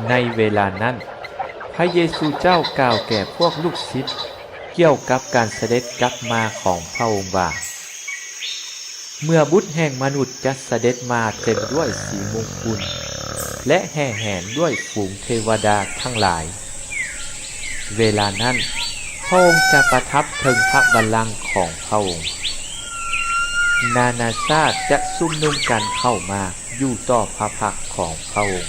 ໃນເວລານັ້ນ, ພະເຢຊູເຈົ້າກ່າວແກ່ພວກລູກສິດກ່ຽວກັບການສະເດັດກັບມາຂອງພະອົງວ່າ, ເມື່ອບຸດແຫ່ງມະນຸດຈະສະເດັດມາເຕັມດ້ວຍສີມຸງຄຸນ ແລະ ແຫ່ແຫນດ້ວຍຝູງເທວະດາທັງຫຼາຍ, ເວລານັ້ນ ພະອົງຈະປະທັບເທິງພະບັນລັງຂອງພະອົງ. ນານາຊາດຈະຊຸມນຸມກັນເຂົ້າມາຢູ່ຕໍ່ພະພັກຂອງພະອົງ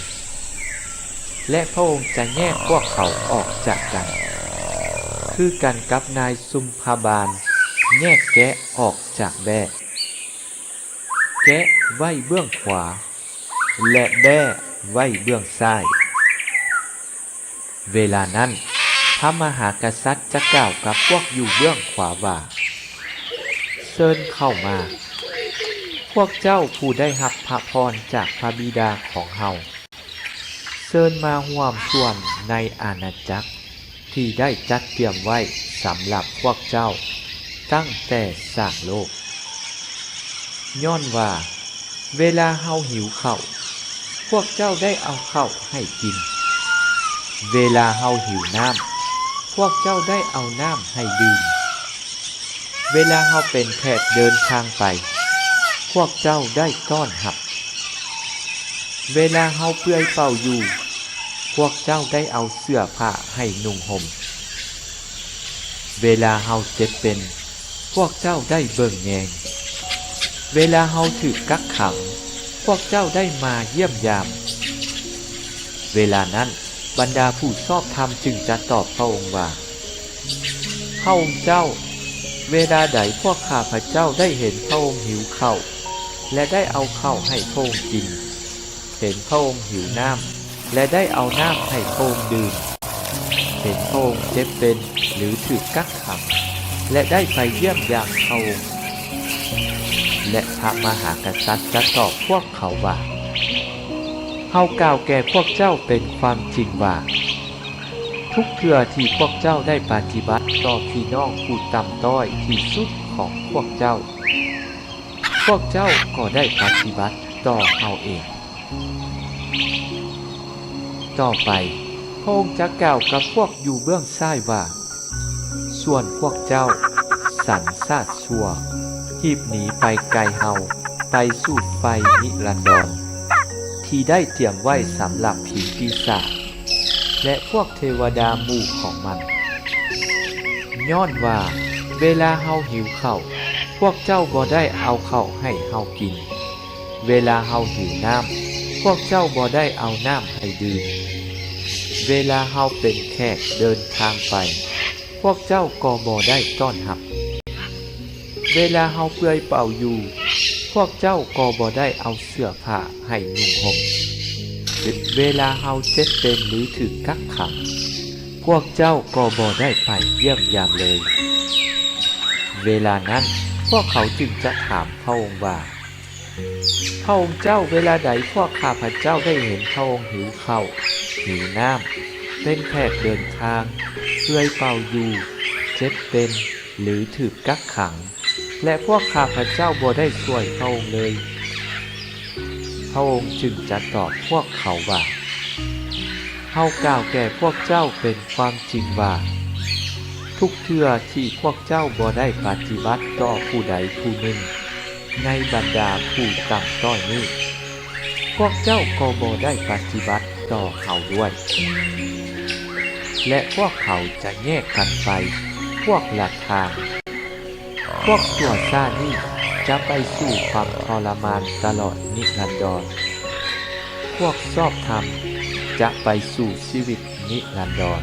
ແລະ ພະອົງຈະແຍກພວກເຂົາອອກຈາກກັນ, ຄືກັນກັບນາຍຊຸມພະບານແຍກແກະອອກຈາກແບ້, ແກະໄວ້ເບື້ອງຂວາ ແລະ ແບ້ໄວ້ເບື້ອງຊ້າຍ. ເວລານັ້ນ ພະມະຫາກະສັດຈະກ່າວກັບພວກຢູ່ເບື້ອງຂວາວ່າ, ເຊີນເຂົ້າມາ, ພວກເຈົ້າຜູ້ໄດ້ຮັບພະພອນຈາກພະບິດາຂອງເຮົາ, ເຊີນມາຮ່ວມສ່ວນໃນອານາຈັກທີ່ໄດ້ຈັດຕຽມໄວ້ສຳລັບພວກເຈົ້າຕັ້ງແຕ່ສ້າງໂລກ. ຍ້ອນວ່າເວລາເຮົາຫິວເຂົ້າ, ພວກເຈົ້າໄດ້ເອົາເຂົ້າໃຫ້ກິນ, ເວລາເຮົາຫິວນ້ຳ, ພວກເຈົ້າໄດ້ເອົານ້ຳໃຫ້ດື່ມ, ເວລາເຮົາເປັນແຂກເດີນທາງໄປ, ພວກເຈົ້າໄດ້ຕ້ອນຮັບ, ເວລາເຮົາເປື່ອຍເປົ່າຢູ່, ພວກເຈົ້າໄດ້ເອົາເສື້ອຜ້າໃຫ້ນຸ່ງຫົ່ມ, ເວລາເຮົາເຈັບເປັນ, ພວກເຈົ້າໄດ້ເບິ່ງແຍງ, ເວລາເຮົາຖືກກັກຂັງ, ພວກເຈົ້າໄດ້ມາຢ້ຽມຢາມ. ເວລານັ້ນ ບັນດາຜູ້ຊອບທຳຈຶ່ງຈະຕອບພະອົງວ່າ, ພະອົງເຈົ້າ, ເວລາໃດພວກຂ້າພະເຈົ້າໄດ້ເຫັນພະອົງຫິວເຂົ້າ ແລະ ໄດ້ເອົາເຂົ້າໃຫ້ພະອົງກິນ, ເຫັນພະອົງຫິວນ້ຳ ແລະ ໄດ້ເອົານ້ຳໃຫ້ພະອົງດື່ມ, ເຫັນພະອົງເຈັບເປັນ ຫຼື ຖືກກັກຂັງ ແລະ ໄດ້ໄປຢ້ຽມຢາມພະອົງ? ແລະ ພະມະຫາກະສັດຈະຕອບພວກເຂົາວ່າ, ເຮົາກ່າວແກ່ພວກເຈົ້າເປັນຄວາມຈິງວ່າ, ທຸກເທື່ອທີ່ພວກເຈົ້າໄດ້ປະຕິບັດຕໍ່ພີ່ນ້ອງຜູ້ຕ່ຳຕ້ອຍທີ່ສຸດຂອງພວກເຈົ້າ, ພວກເຈົ້າກໍໄດ້ປະຕິບັດຕໍ່ເຮົາເອງ. ຕໍ່ໄປ, ພະອົງຈະກ່າວກັບພວກຢູ່ເບື້ອງຊ້າຍວ່າ, ສ່ວນພວກເຈົ້າ, ສັນຊາດຊົ່ວ, ຮີບໜີໄປໄກເຮົາ, ໄປສູ່ໄຟນິລັນດອນ ທີ່ໄດ້ຕຽມໄວ້ສຳລັບຜີປີສາດ ແລະ ພວກເທວະດາໝູ່ຂອງມັນ. ຍ້ອນວ່າເວລາເຮົາຫິວເຂົ້າ, ພວກເຈົ້າບໍ່ໄດ້ເອົາເຂົ້າໃຫ້ເຮົາກິນ, ເວລາເຮົາຫິວນ້ຳ, ພວກເຈົ້າບໍ່ໄດ້ເອົານ້ຳໃຫ້ດື່ມ, ເວລາເຮົາເປັນແຂກເດີນທາງໄປ, ພວກເຈົ້າກໍບໍ່ໄດ້ຕ້ອນຮັບ, ເວລາເຮົາເປື່ອຍເປົ່າຢູ່, ພວກເຈົ້າກໍບໍ່ໄດ້ເອົາເສື້ອຜ້າໃຫ້ນຸ່ງຫົ່ມ, ເວລາເຮົາເຈັບເປັນ ຫຼື ຖືກກັກຂັງ, ພວກເຈົ້າກໍບໍ່ໄດ້ໄປຢ້ຽມຢາມເລີຍ. ເວລານັ້ນ ພວກເຂົາຈຶ່ງຈະຖາມພະອົງວ່າ, ພະອົງເຈົ້າ, ເວລາໃດພວກຂ້າພະເຈົ້າໄດ້ເຫັນພະອົງຫິວເຂົ້າ, ຫິວນ້ຳ, ເປັນແຂກເດີນທາງ, ເປື່ອຍເປົ່າຢູ່, ເຈັບເປັນ, ຫຼື ຖືກກັກຂັງ, ແລະ ພວກຂ້າພະເຈົ້າບໍ່ໄດ້ຊ່ວຍພະອົງເລີຍ? ພະອົງຈຶ່ງຈະຕອບພວກເຂົາວ່າ, ເຮົາກ່າວແກ່ພວກເຈົ້າເປັນຄວາມຈິງວ່າ, ທຸກເທື່ອທີ່ພວກເຈົ້າບໍ່ໄດ້ປະຕິບັດຕໍ່ຜູ້ໃດຜູ້ໜຶ່ງໃນບັນດາຜູ້ຕ່ຳຕ້ອຍນີ້, ພວກເຈົ້າກໍບໍ່ໄດ້ປະຕິບັດຕໍ່ເຮົາດ້ວຍ. ແລະ ພວກເຂົາຈະແຍກກັນໄປພວກລະທາງ. ພວກຊົ່ວຊ້ານີ້ຈະໄປສູ່ຄວາມທໍລະມານຕະຫຼອດນິລັນດອນ, ພວກຊອບທຳຈະໄປສູ່ຊີວິດນິລັນດອນ.